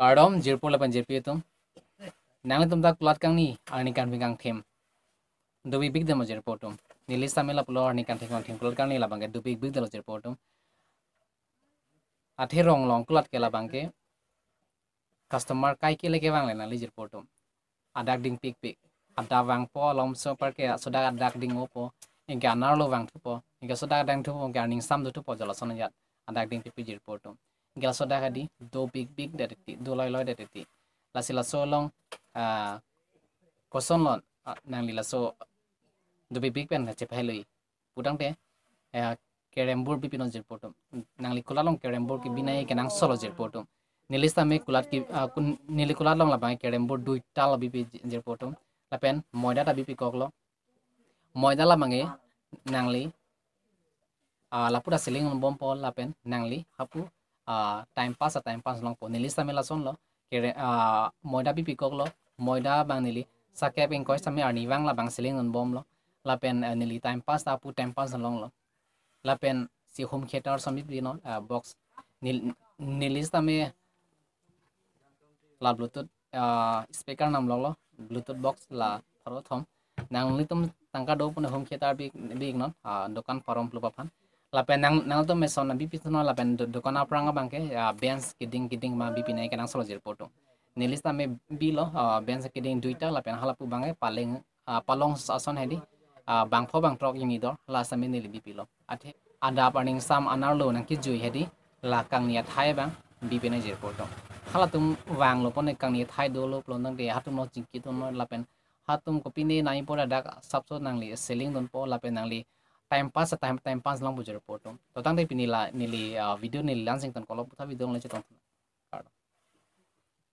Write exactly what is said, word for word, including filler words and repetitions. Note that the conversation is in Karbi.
Kardom jirpo lapen jirpi atum. Nanglitum ta kulat kangni arni kanghon kangthim dobik bik detmo jirpo atum. Neli sitame lapulo arni kanghon kangthim kulat kangni labang ke dobik bik detlo jirpo atum. Athe rong along kulat ke labang ke customer kaike le kevang le nangli jirpo atum. Adak dingpikpik. Adap vangpo, alomso apar ke laso adak adak ding-opo. Anke anerlo vangthupo. Anke laso adak dingthupo, anke arni ingsamthupo, jo lason ajat. Adak dingpikpik jirpo atum. Anke laso adak hadi dobik bik det titi, doloi loi det titi. Lasi laso along, ah, kosonlo, ah, nangli laso dobik bik pen chepahelo pu tangte, eh, kerembur bipinon jirpo atum. Nangli kulat along kerembur kebi nangji kenangsotlo jirpo atum. Neli sitame kulat ke, ah, kun-, neli kulat along labang kerembur duita lo bipi ji-, jirpo atum. Lapen moida ta bipikoklo. Moida labang ke nangli, ah, lapu ta selling bompo lapen nangli hapu, ah, time pass, ah, time pass longpo. Neli sitame lasonlo. Kere, ah, moida bipikoklo. Moida abang neli sakep ingkoi sitame arnivang labang selling bomlo. Lapen, eh, neli time pass ta hapu time pass longlo. Lapen si home theater sitame bipinon, ah, box. Nel-, neli sitame la Bluetooth, ah, speaker namloklo, Bluetooth box la pharo thom. Nanglitum tangka do pune home theater bi, bi-iknon, ah, dokan parom plup aphan. Lapen nang, nangtum meson bipithunon lapen do-, dokan aphrang abang ke, ah, bench keding keding ma bipi nangji kenangsotlo jirpo atum. Neli sitame bilo, ah, bench keding duita lapen halapu abang ke paleng, ah, palong ason hadi, ah, bangpho bangthrok ingidor, la sitame neli bipilo. Athe adap arni ingsam anerlo nangkejui hadi la kangni athai abang bipi nangji jirpo atum. Halatum vanglo pune kangni athai dolo pulo tangte hatumlo chingki atumlo lapen hatum kopine nangji apor adak asapso nangli selling dunpo lapen nangli time pass, time, time pass longpo jirpo atum. To tangte pini la neli, ah, video neli la-an si ingtonkoklo, puthot video along le chetongthu.